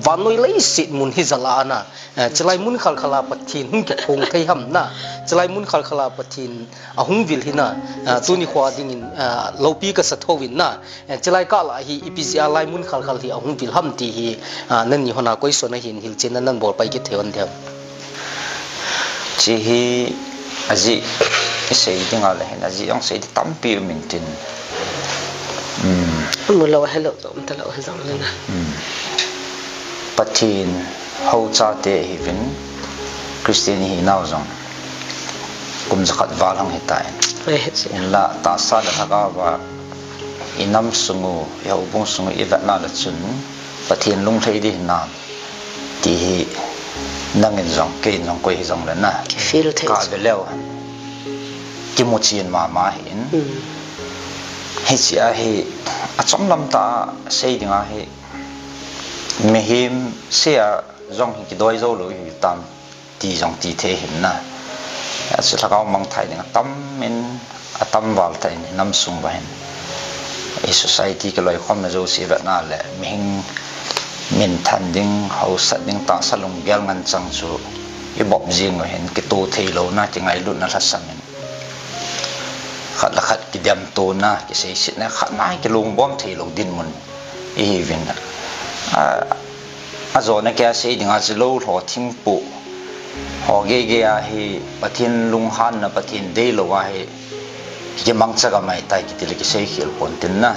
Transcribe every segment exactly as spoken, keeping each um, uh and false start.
Vannoi leiset mun hi jal a na, eh, chulai mun khalkhal a Pathen hung kiphong thei ham na, chulai mun khalkhal a Pathen ahung vil hi na, eh, tuni khoa dingin, eh, loupi kasa thouvin na, eh, chulai kah lah hi ipi jeh a lai mun khalkhal hi ahung vil ham ti hi, ah, nani hon a question ahin hilchen na nan bol pai kit thei un diam. Hiche hi ajeh isei ding a le hin, ajeh jong sei ding tampi um in tin. Um. Mu lou helou jong, um ta lou he jong le na. Um. Pathen hou chate ihiuvin, Christian ihinau jong kum jakhat val hung hitan. Hinla tahsa le lhagao a inam sung u, ihoubung sung u ivetna le chun Pathen lunglhai ding hinam ti hi nangin jong, keiin jong, koi hijong le na. Kifeel thei. Kave leu hen kimu chen mama ahin. Hmm. Hiche a hi achom lam tah a sei ding a hi mihem se a jong hi kidoi jou lou ihiu tam ti jong ti thei hin na. Hiche lhagao mangthai ding atam in, atam val tah in inam sung uva hin. I society kiloikhomna jouse vetna le mihing minthan ding, hausat ding, tahsa lunggel ngen chang chu ibop jing u hin kitoh thei louna, kingailutna lhasam in. Khat le khat kidemtona, kiseisetna, khat na kilungbom thei lou dinmun ihiuvin. A, ajona kia sei ding a chu lou lho thingpoh ho geigei a hi Pathen lunghanna, Pathen deilou a hi kimangcha gam ahitai kiti le kisei khel pon tin na.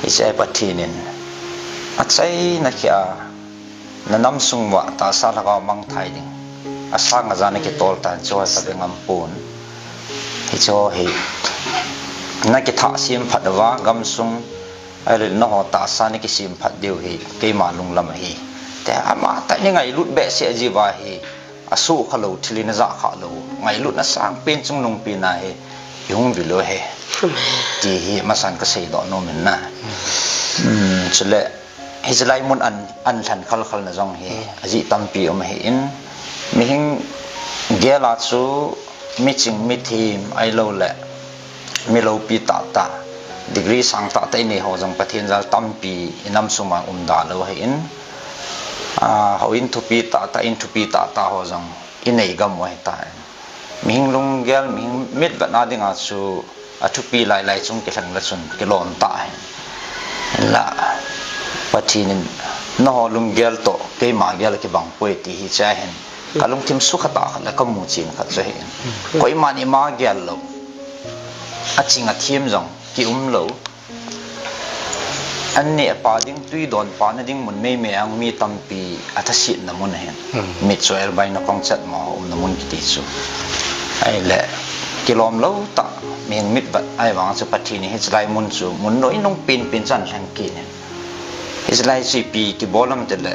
Hiche a Pathen in achaina kia na nam sung uva tahsa lhagao mangthai ding asang ajan a kitol tan chu kave ngam pon. Hiche hi na kithah sem phat uva gamsung ahilou le nangho tahsa na kisem phat diu hi keima lunglam ahi. Tia ama tah in ngailut behseh jiu va hi asuhkha lou, thil in ajahkha lou, ngailutna sangpen chungnungpen a hi ihung vil u ahi. Amen. Ti hi masan kasei doh nom in na. Hmm, chule hiche lai mun an, an lhan khalkhal na jong hi, hmm, ajeh tampi um ahin, mihing gel a chu miching, mithem, ahilou le mi loupi tahtah, degree sang tahtah inei ho jong Pathen jal tampi inam sung uva um da lou ahin, a, houin thupi tahtah, in thupi tahtah ho jong inei gam u ahitai. Mihing lunggel, mihing mitvetna ding a chu athupi lailai chung kilhen le chun kilom tah ahi. Hinla Pathen in nangho lunggel toh keima gel kibang poi ti hiche a hin kalungthim sukha tah khat le kamu chen khat chu ahi. Koiman ima gel lou, aching athem jong kium lou. An neh pa ding, tui don pa na ding mun meimei a mi tampi athasetna mun ahin. Hmm. Mitcho elbai na kong chat mo umna mun kiti chu. Ahile, kilom lou tah, mihing mitvet ahivang chu Pathen in hiche lai mun chu, mun noi nung penpen chan lhen kit in. Hiche lai chu ipi kibol ham tile,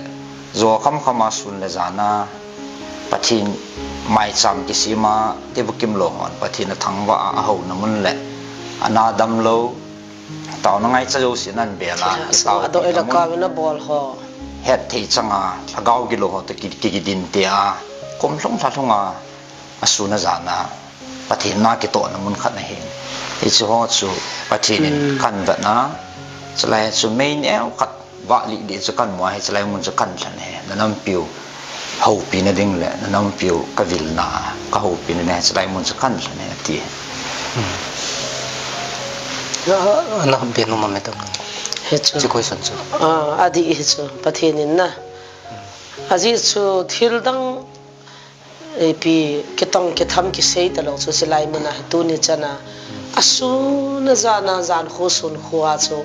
jo khamkham a sun le jan a, Pathen maicham kisem a, tibukim lou hon, Pathen athangvah a, ahouna mun le, ana damlou, Taona ngaicha jouse nan bel a, thilha kitao so, adoi thei la mun. Kau in abol ho. Hetthei chang a, lhagao gilou ho toh ki, ki, kidin te a, kum lhung lha lhung a, asun ajan a, Pathen na kitohna mun khat ahin. Hiche ho chu Pathen in Hmm. kanvet na, chulai chu mei neo khat vah lih lih chu kamu a, hiche lai mun chu kalhen e, na nampiu houpina ding le, na nampiu kavilna, kahoupina ding, hiche lai mun chu kalhen e, ati. Hmm. A, ana be nom a me tang. Hichu. Hiche question chu. A, adih hichu, Pathen in na. Ajeh chu thil dang, ipi, kitong kitham kisei talou chu hiche lai mun a, tuni chan a. Asun ajan a, jan khu sun khu a chu.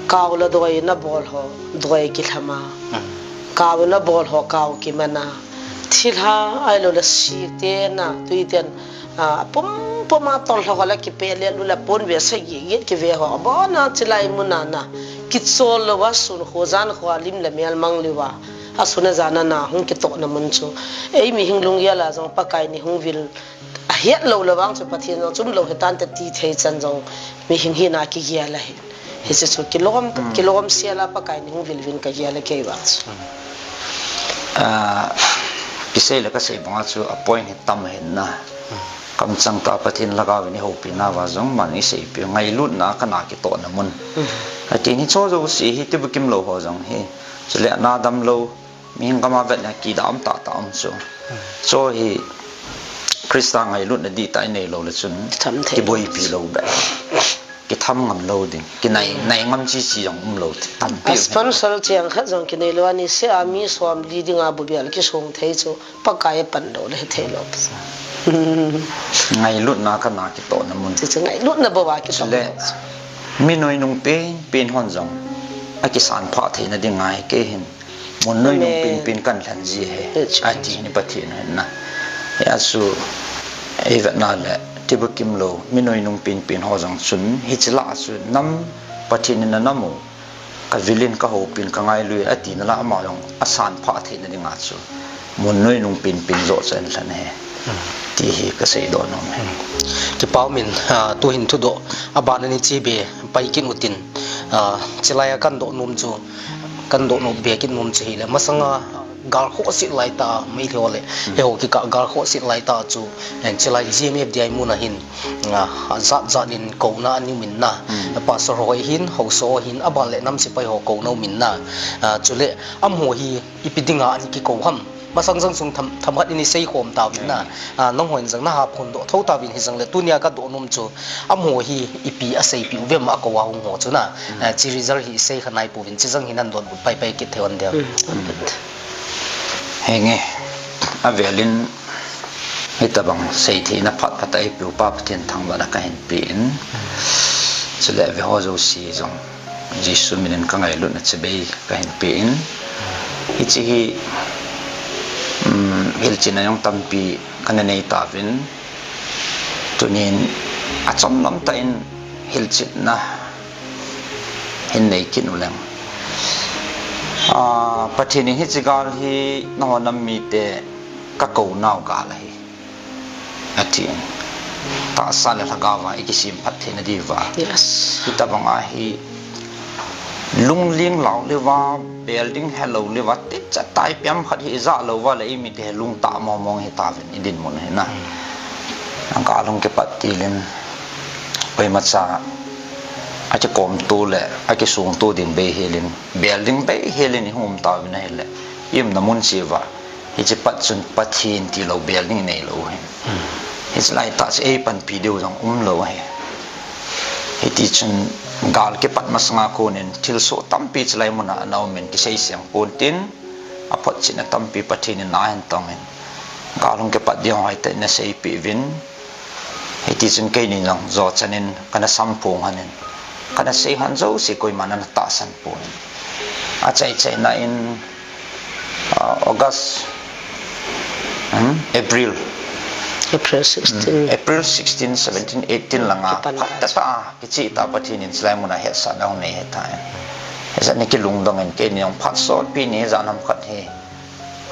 Kau le doi in abol ho, doi kilham a. Hmm. Kau in abol ho, kau kiman a. Thilha ahilou le sik te na, tui ten, a, pum pum a tol ho la kipe le lu la pon ve sa gi gi kive ho. Abon a hiche lai mun a na. Kichol lou a sun khu jan khu a lim le mel mang lou a. Asun ajan a na hung kitohna mun chu. Ei mihing lunggel a jong Pakai in eihung vil. Ahet lou lou vang chu Pathen jong chum lou hitan te ti thei chan jong mihing hina kigel ahi. Hiche chu kilom, Hmm. kilom sel a Pakai in eihung vil uvin kagel e kei vang chu. Hmm. Ah, kisei le kasei bang a chu a point hi tam ahin na. Hmm. Kamchang tah a Pathen lhagao in eihoupina uva jong man iseipi u ngailutna kana kitohna mun. Hmm. Atin hiche jouse hi tibukim lou ho jong hi. Chule ana damlou, Mihing gam a vet na kidam tah tah um chu. Chu hi Krista ngailutna dihtah inei lou le chun, kitham thei kiboipi lou be. Kitham ngam lou ding. Kinai, nai ngam chi chi jong um lou. Tampi a sponsor chiang khat jong kinei lou ani se a mi som li ding a bu bial kisong thei chu. Pakai a pan lou le thei lou. Ngailutna kana kitohna mun. Chu chu ngailutna bou a kitoh. Chule, mi noi nung pen, pen hon jong. A kisan pha theina ding ngai kei hin. Mun noi nung Amen. Pin pin kan lhen ji he. Amen. Ati ni Pathen hin na. He a chu, ei vet na le, ti bu kim lou, mi noi nung pin pin ho jong chun, hichi lah a chu nam Pathen in na nam u, ka vil in ka hopin ka ngailui, ati na la ama jong, a san pha theina ding a chu, mun noi nung pin pin jo chu en lhen he. Hmm. Ti hi ka sei doh nom e. Hmm. Kipa um in, ah, tu hin thudoh, a ban a ni chi be, pai kin utin, ah, chilai a kan doh nom chu, Kan doh nom be kit nom chu hile, masanga gal khohsih lai ta, Meitei ho le, Hmm. he ho kikah gal khohsih lai ta chu, eh, chilai G M F D I mun a hin, ah, jat jat in kouna ani um in na, Hmm. Pastor ho hin, haosa ho hin, a ban le nam sepai ho kouna um in na, ah, chule, amaho hi ipi dinga ani kikou ham. Masang jang sung tham, tham khat in i sei khom tauvin na. Hmm. Ah, nangho in jang na ha phon doh tho tauvin hi jang le tunia ka doh nom chu. Amaho hi ipi a seipi u vem a kou a hung ho chu na. Hmm. Ah, chi result hi i sei kha nai pouvin chi jang hi nan donbut pai pai kit thei un dia. Hmm. Henge, a velin hitabang sei theina phat phat a eipeu pa Pathen thangvahna ka hin pe in. Hmm. Chule ve ho jouse jong. Jesu min in ka ngailutna chibai ka hin pe in. Hichi hi, um, hilchetna jong tampi ka na nei tauvin. Tunin a chomlam tah in hilchetna hin nei kit u leng. Ah, Pathen in hichi gal hi nangho nam mite ka kou nau gal ahi. Atin. Tahsa le lhagao va i kisem phat theina diuva. Yes. Hitabang a hi lungling lau le va, bel ding he lou le va, ticha tai piam khat hi i ja lou va le i mite lungtah mong mong hi tauvin i dinmun hi na. Nang ka lung kipat til in, koimacha a kikom tu le a kisung tu ding bei hel in, bel ding bei hel in i hung um tauvin ahile, i umna mun cheh uva. Hichi pat chun Pathen tilou bel ding nei lou hi. Hmm. Hichi lai tah chu ei panpi diu jong um lou hi. Hiti chun gal kipat masanga kon in thilsoh tampi chilai mun a ana um in kisei seng pon tin, a photchetna tampi Pathen in na hin tong in. Gal hung kipat ding ho hi tah in na seipeh uvin. Hiti chun keinin jong jo chan in kana samphong hon in. Kana sei hon jouse koiman ana tahsan pon. A chai chaina in Ah, August, hmm, April. April sixteen. Hmm, April sixteen, seventeen, eighteen langa. Kipan phat ta ta, kicheh ta Pathen in chilai muna hetsahna hung nei hita. Hijeh a ni kilungdong in keini jong phat sotpi ni jan ham khat hi.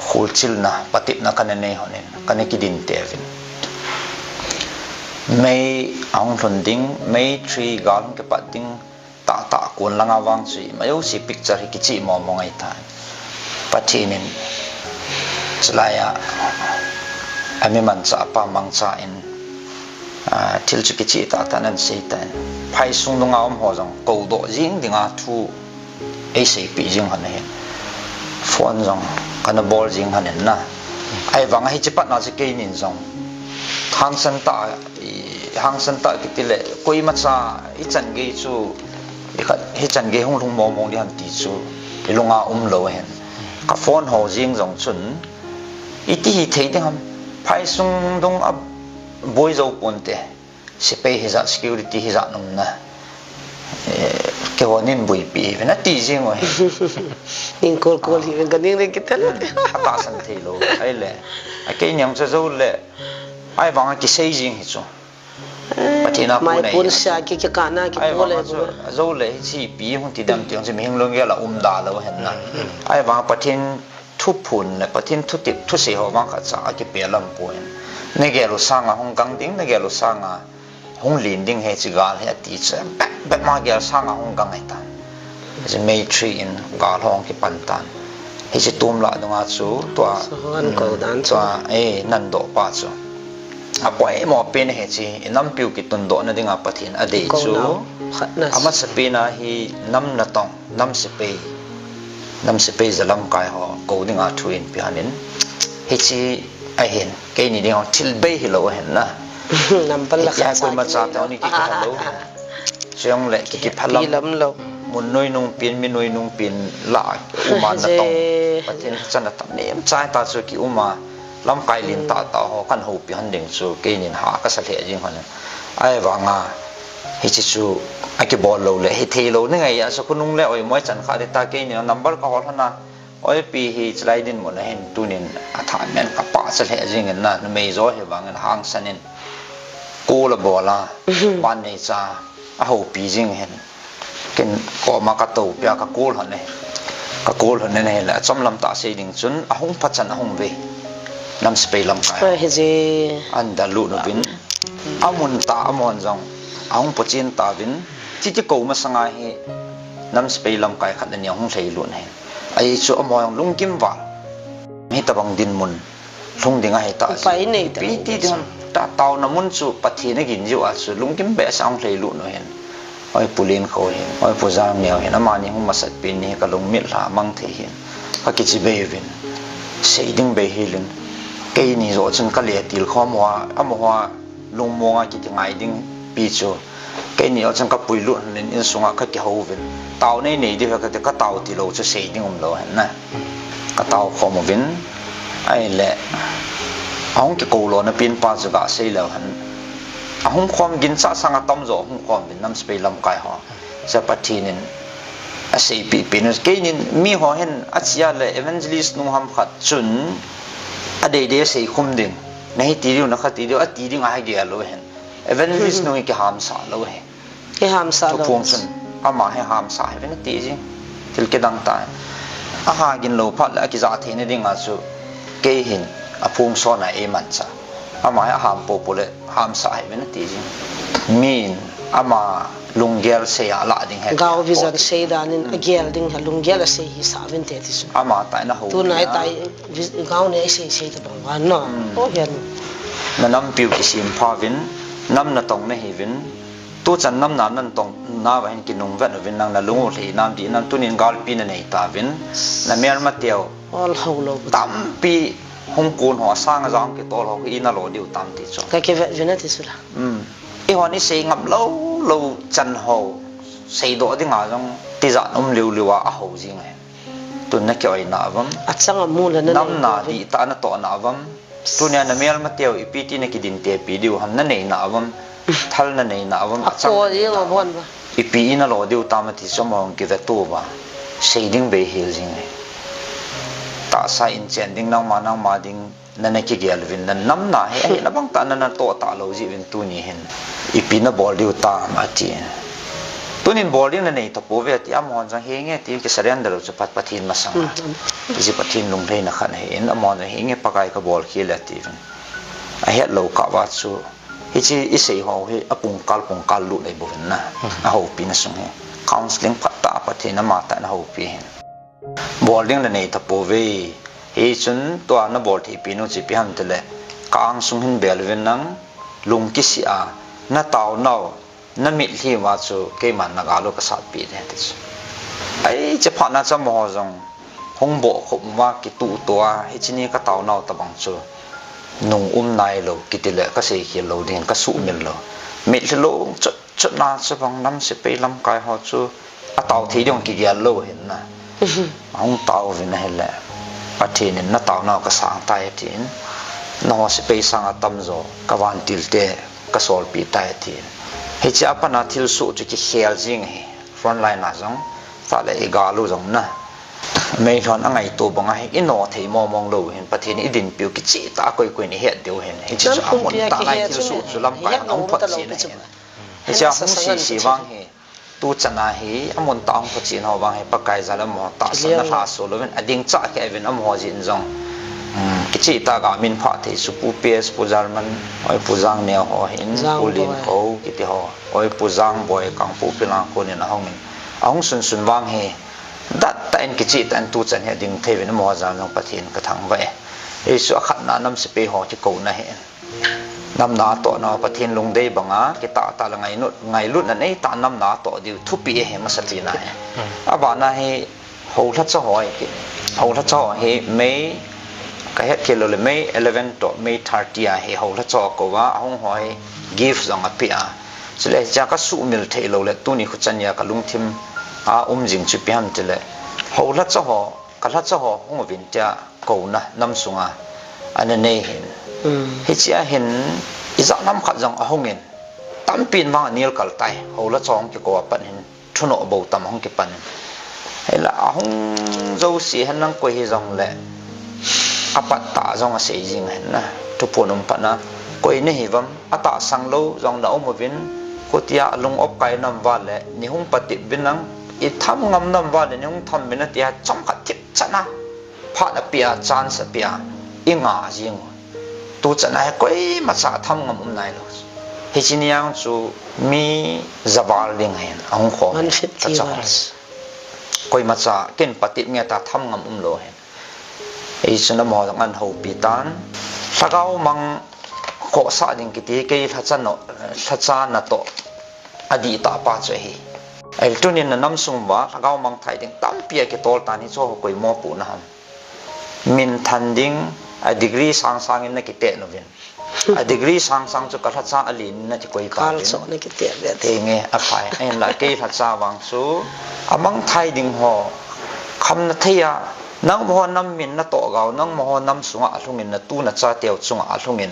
Khulchilna, patepna kana nei hon in, kana kidin teuvin. May ahung lhun ding, May three gal hung kipat ding, Tah tah kon langa vang chu imajouse picture hi kicheh mong mong ahitai. Pathen in chulai a, ami manchah pa mangcha in, ah, thil chu kicheh tah tah in ana sei tan. Phaisung dunga um ho jong koudoh jing dinga thu eiseipeh jing hon ahi. Phone jong kana bol jing hon in na. Ahivanga hiche patna chu keinin jong hangsan tah, i, hangsan tah kiti le, koimacha ichan gei chu, ikhat, hichan gei hung lhung mong mong ding ham ti chu ilunga umlou ahin. Ka phone ho jeng jong chun, iti hithei ding ham, phaisung dung a boi jou ponte, sepai hijat, security hijat umna, eh, keiho nin boipi uvin ati jeng u ahi. Ning kol kol hih uvin ka ning le kithei le. Hmm, atahsan theilou, ahile, a keini jong chu jou le, ahivanga kisei jeng hi chu. Pathen a mai pon sia ki, ki kana ki ahivanga chu, jou le hiche ipi hung ti dem ti jong chu mihem lunggel a umda lou ahin na. Hmm, hmm. Ahivanga Pathen thuphon le Pathen thutep, thusei ho vang khatcha akipel aum poi. Nagel u sanga hung gang ding, nagel u sanga hung len ding hiche gal hi ati chu. Bep bep ma gel sanga hung gang ahitan. Hiche May three in gal hung kipan tan. Hiche tumlah dunga chu tua, so, an ko dan chu, tua, eh, nandoh pa chu. Apoimo pen hiche, inampiu kitundoh na dinga Pathen adei chu. Amasapen a hi nam natong, nam sepai. Namsepai jalamkai ho kou dinga thu in pi hanin. Hichi ahin, keini ding ho thil bei hilou ahin na. Number la khat cha koima cha tau ni ki ka lou. Chong le ki ki phalam. Pi lam lo. Mun noi nung pin, mi noi nung pin la uma na tong. Pathen chana tam nem chai ta chu ki uma. Lamkai lin tah tah ho kan houpi hon ding chu keinin ha ka sa lheh jing hon. Ahivanga hichi chu akibol lou le hithei lou ni ngai a, chu khonung le oimoi chan kha ding ta, keinin number ka hol hon a, oipi hi chilai dinmun a hin tunin athah men ka pah cha lheh jing in na, numei jo hi vangin hangsan in. Kul a bol a, ban nei cha, ahoupi jing hin. Ken koma ka tou pia ka kul hon e. Ka kul hon e le, achom lam tah sei ding chun, ahung pha chan ahung ve. Namsepai lamkai. Ai, hi je. An da lut nu vin. Amun ta, amon jong. Ahung pochin ta vin. Titi kou masanga hi. Namsepai lamkai khat le ni ahung lhei lut na hin. Ai chu amon jong lungkim val. Hitabang dinmun. Lhung ding ahi ta. Upai nei ta. Ipi ti ding, ta taona mun chu Pathen a gin jiu a chu lunggim behseh a hung lhei lut nu hin. Oi Pu Len Kho hin, oi Pu Jang Neo hin, amani hung masat pi ni ka lungmit lha mang thei hin. Ka kichi bei vin. Sei ding bei hilin. Keini jo chun ka le til khom hoa, amaho a lungmong a kiti ngai ding pi chu. Keini o chang ka puilut in, insunga ka kihou vin. Tao nei nei diu ka ti, ka tao ti lou chu sei ding um lou hen na. Ka tao khom uvin. Ahile. Ahung kikou lona pen pa chu ga sei lou hen. Ahung khom gin cha sang a tam jo ahung khom vin Namsepai lamkai ho. Cha Pathen in asei pi pi nu. Keinin mi ho hin achia le evangelist nu ham khat chun adei dei sei khum ding. Na hi ti diu, na kha ti diu, ati ding ahi gel lou hen. Evangelist nu hi kiham sa lou he. Kiham sa lou. Thuphung chun ama hi ham sa he vin ati jing. Thil kidang ta. Aha gin lou phat le akija thei na ding a chu kei hin aphung son a eiman cha. Ama hi aham popo le ham sa he vin ati jing. Min ama lunggel sei a la ding he. Gao vision sei dan in agel ding he lunggel a sei hi sa vin te ti chu. Ama tai na ho. Tunai tai gao ne sei sei ta bang wan no. O hian. Na nampiu kisim pha vin, nam na tong na hi vin, tu chan nam na nan tong na va hin kinung vet uvin nang na lungu hlei nam di nam tunin galpi na nei ta vin, na mel ma teo. Ol ho lo. Tampi hung kun ho sang a jang ki tol ho i na lo diu tam ti chu. Ka ki vet vin a ti chu la. Um. I ho ni sei ngam lo lo chan ho. Sei do ding a jong ti jan um liu liu a a ho jing e. Tun na ki oi na vam. A chang a mu la na nam na di ta na to na vam. Tunia na mel ma teo ipi ti na kidin te pi diu ham na nei na avom, thal na nei na avom, a chang ko na nei jeng na a avom. Bon ba. Ipi ina lo diu tam ati chu amahon kive tu ba. Sei ding bei hel jing e. Tahsa in chen ding nangma, nangma ding na na kigel vin na nam na he, ahi na bang ta na na to ta lo ji vin tuni hin. Ipi na bol diu tam ati. Tunin bol ding na nei ta po ve ati amahon jang he nge ti ki surrender chu Pat-, Pathen masang. Hmm. Iji Pathen lunglhaina khat ahin, amahon hi nge Pakai ka bol khel e ati vin. A het lo kah va chu, hichi i sei ho hi a pungkal, pungkal lut lei bou hin na. Hmm. A houpi na sung hi. Counseling phat ta Pathen ama ta na houpi hin. Bol ding na nei ta po ve. Hichun tua na bol thei pi nu chi pi ham te le. Ka angsung hin bel vin nang lung kisi a. Na tao nau. Na mitlhi uva chu keiman na gal u ka satpi ding ti chu. Ai, che phat na chu amaho jong hung bohkhup uva kituh tua, hichi ni ka tao nau tabang chu nung um nai lo, kiti le ka sei khel lo ding, ka suhmil lo. Mitlhi lo chut chut na chu bang nam sepai lamkai ho chu a tao thei ding kigel lo hin na. Ahung tao vin ahile, Pathen in na tao nau ka sang tai atin, na ho sepai sang a tamjo ka vantil te ka solpi tai atin. Hichia pat na thilsoh chu kikhel jing hi, front line a jong, tah le i gal u jong na. Meilhon a ngaito bang ahi, i no thei mong mong lo hin, Pathen i dinpiu kicheh tah a koi koi in i het diu hin. Hichi chu a mun tah lai thilsoh chu lamkai hon a hung phot chin ahi. Hichia hung sisi vang hi. Tu chan a hi, a mun tah a hung phot chin ho vang hi, Pakai jal a mo tahsan a lhasuh louvin, a ding chah kei vin amaho jin jong. Um, kicheh tah a min pha thei chu Pu P S, Pu German, oi Pu Jang Neo ho hin, Pu Lin Kho, kiti ho, oi Pu Jang Boi, Kangpokpi lang konin ahung in. Ahung sun sun vang hi, dat tah in kicheh tah in tu chan hi a ding thei vin amaho jal jong Pathen ka thangvah e. Hichu a khatna nam sepai ho kikouna hi. Namna toh na Pathen lungdei banga, kitah tah le ngailut, ngailutna nei tah namna toh diu thupi ahi masa tina hi. Hmm. Abana hi, Houlhacha ho hi, houlhacha ho hi May, ka het kei lou le, May eleven to May thirty a hi houlhacha ho kou a, ahung ho hi gift jong ape a. Chule hichea ka sumil thei lou le, tuni khuchan nia ka lungthim a um jing chu ipi ham tile, houlhacha ho, ka lhacha ho hung uvin tia kouna nam sunga ana nei hin. Hichea hin ijat ham khat jong ahung in, tampin vang anel kal tai, houlhacha ho hung kikou a pat hin. Thunoh bou tam ahung kipan in. Hila ahung jouse hen nang koi hijong le, apat tah jong asei jing hen na. Thuphon um pat na, koi nahi uvam, atahsang lou jong na um uvin, khutia alung op kai nam uva le, nei hung patep uvin nang, i tham ngam nam uva le, nei hung tham uvin na tia chomkhat thip chan a phat ape a, chance ape a, i nga jing u. Tuchan a hi koimacha tham ngam um nailou. Hiche nia chu mi javal ding ahin, ahung khom. One fifty kachang. Koima cha kin patep nge ta tham ngam um lou hin. Hichun amaho jong ahin houpi tan. Lhagao mang khohsah ding kiti kei lhacha no, lhacha natoh adih tah pa chu ahi. Ahile tunin na nam sung uva lhagao mang thai ding tampi akitol tan, hicheho koi mopohna ham. Minthan ding, a degree sang sang in na kiteh uvin. A degree sang sang chu ka lhacha alen in na kikoi ta uvin. Kalchoh na kiteh uvin. Henge, aphai. Ahinla kei lhacha vang chu, amang thai ding ho, khamna thei a, nangma ho nam min natoh gao, nangma ho nam sunga alhung in, natu nacha teu chunga alhung in,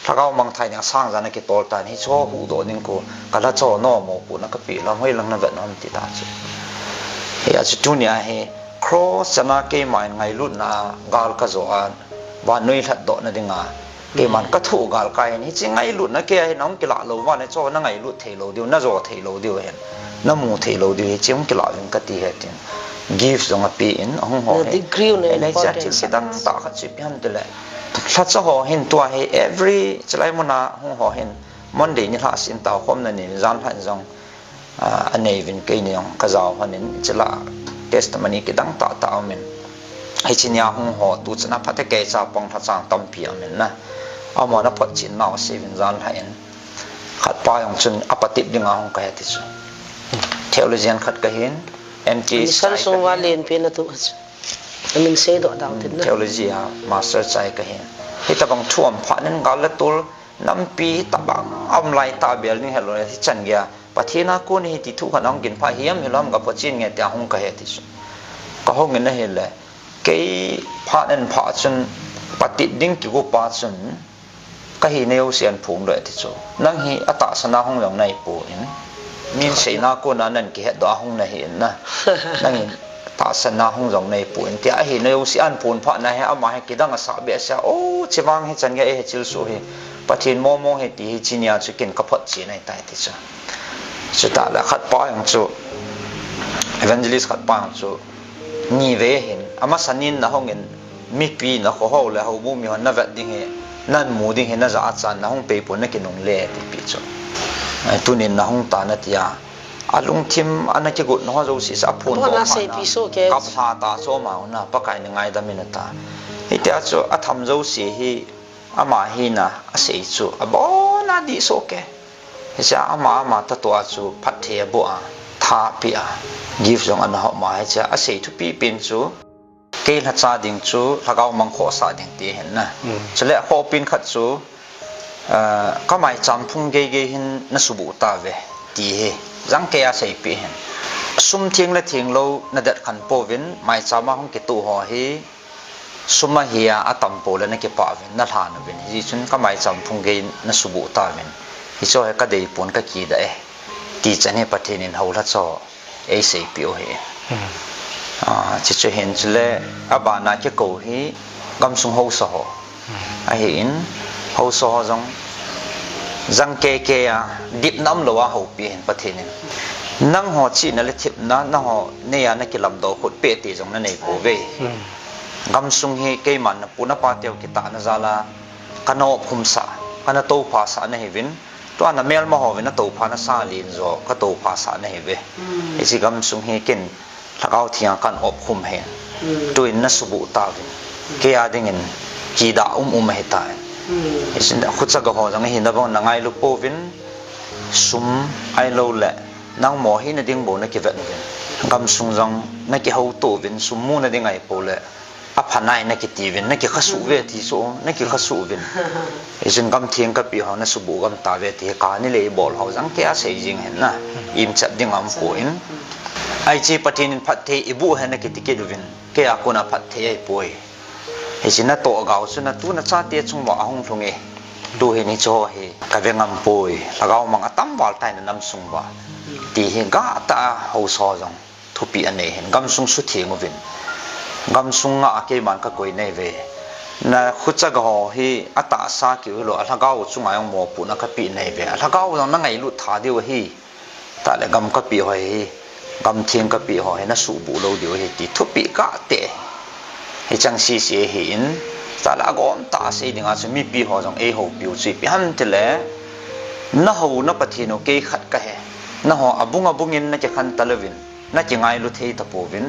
lhagao mang thai ding asang jan a kitol tan, hicheho huhdoh ding khu, ka lhacha ho nomo pu na kapeh lou, hoilang na vet nom ti ta chu. Hia chu tunia hi, cross chan a keiman ngailutna gal kajo a, vannoi lhatdohna dinga, keiman kathoh gal kai hin, hiche ngailutna kei a hin, nahung kilah lou uva le, chu na ngailut thei lou diu, najo thei lou diu hin, namu thei lou diu, hiche hung kilah uvin kati ahi tin. Gift jong ape in, ahung ho hi. Na degree u na importance. Thil kidang tah khat chu ipi ham tile. Lhacha ho hin tua hi every chilai muna hung ho hin Monday nilhah sin tao khomna ni jan lhah in jong, ah, anei uvin keini jong kajao lhon in chila testimony kidang tah tah aum in. Hiche nia hung ho tuchan a phat a kei chapang lhacha tampi aum in na. Amaho na photchen nau asei uvin jan lhah in. Khat pa jong chun apatep dinga hung kahi ti chu. Theologian khat kahin, M T H. Mission sung uva lenpen atu chu. Amin seidoh dau tin na. Theology a master chai kahin. Hitabang thu um phat in gal le tol nampi hitabang aum lai tah bel ding helou le hichan geiya. Pathen a kon hi ti thu khat ahung kin pha hiam hilou ham ka photchen nge tia hung kahi ti chu. Kahung in ahile. Kei phat in phat chun patep ding kigopa chun. Kahi neo sian phung doh ti chu. Nang hi atahsan a hung jong nahi pon. Min seina kona nang kihetdoh a hung nahi in na. Nang hi tahsan a hung jong nahi pon. Tia ahi neo sian phung phat na hi ama hi kidang asah behseh a. O, chevang hichan geiya eihil soh hi. Pathen momo hi ti hi hiche nia chu kin kaphotchen ahitai ti chu. Chutah le khat pa jong chu. Evangelist khat pa jong chu. Nivei hin, amasa nin nahung in, mipi nakho ho le houbung mihon navet ding hi, namu ding hi, najah a chan nahung pei pon nakinungle, tipi chu. Ai, tunin nahung tan atia. Alungthim ana kigotna ho jouse sa aphondoh phat na, kap lha ta chu ama hon a, Pakai in ngaidam in ata. Hitia chu atham jouse hi, ama hina asei chu, abon a dih soh kei. Hichea ama, ama tah tua chu phatthei aboh a, tha ape a, gift jong ana hom a, hichea asei thupi pen chu, kei lhacha ding chu, lhagao mang khohsah ding ti ahin na. Chule akhoh pen khat chu, ah, ka maicham phung gei gei hin nasuboh tauve, ti hi, jangkei a seipeh ahin. Sum theng le theng lou nadet khen pouvin, maicham a hung kitoh ho hi, Sum ahi a, atam pou le nakipah uvin, nalhan uvin. Hijeh chun ka maicham phung gei nasuboh tauvin. Hicheho hi kadei pon kakidah e. Tichan hi Pathen in houlhacha ho eiseipeh u ahi. Ah, chuche chu hin chule abana kikou hi gamsung haosa ho. Ahin, haosa ho jong jangkei kei a, dipna umlou a houpi ahin Pathen in. Nangho chihna le thepna, nangho neiya nakilamdoh khut peh ti jong nanei pouve. Gamsung hi keiman napu napa teu kitahna jal a, kana opkhum sah, kana toupha sah nahiuvin, tua namelma hovin atoupha nasah len jo, katoupha sah nahiuve. Hiche gamsung hi ken, Lhagao Theng a kana opkhum ahin. Tuin nasuboh tauvin. Keia dingin, kidah um um ahitai. Hichun khucha ga ho jong ahina bang nangailu pouvin, sum ahilouleh, nangma hina ding bou nakivet uvin. Gamsung jong nakihouto uvin, sum muna ding ahipoi le, apha nai nakiti uvin, nakikhasuh ve ti chu, nakikhasuh uvin. Hichun gamtheng kapeh ho nasubuh gam tauve ti hi kani le ibol ho jong kei a sei jing ahin na. Imchat ding aumpoi. Hiche Pathen in phatthei iboh ahi nakiti kit uvin, kei a kona phatthei ahipoi. Hiche natoh gao chu natu nachate chung uva ahung lhung e. Tu hin hiche ho hi kave ngam poi. Lhagao mang atam val tai nanam sung uva. Ti hi gah tah a haosa ho jong thupeh anei ahin. Gamsung sutheng uvin. Gamsung ngah a keiman kakoi nai uve. Nakhucha ga ho hi atahsa keu hilou, alhagao chunga jong mopohna kapeh nai uve. Alhagao jong nangailut tha diu ahi. Tah le gam kapeh ho hi, gamtheng kapeh ho hi nasuhbuh lou diu ahi ti thupeh gah tah. Hicheng sese ahin, tah le agom tah a sei dinga chu mipi ho jong eihoupiu chu ipi ham tile, nahou na Pathen u kei khat kahi. Nangho abung abung in nakikhen talouvin, nakingailu thei tapouvin,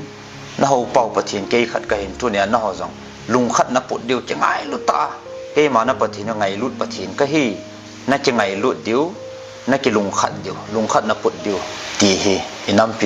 nahou pau Pathen kei khat kahin, tunia nangho jong lungkhat naput diu kingailu tah a, keima na Pathen u ngailut Pathen kahi. Nakingailut diu, nakilungkhat diu, lungkhat naput diu, ti hi inampi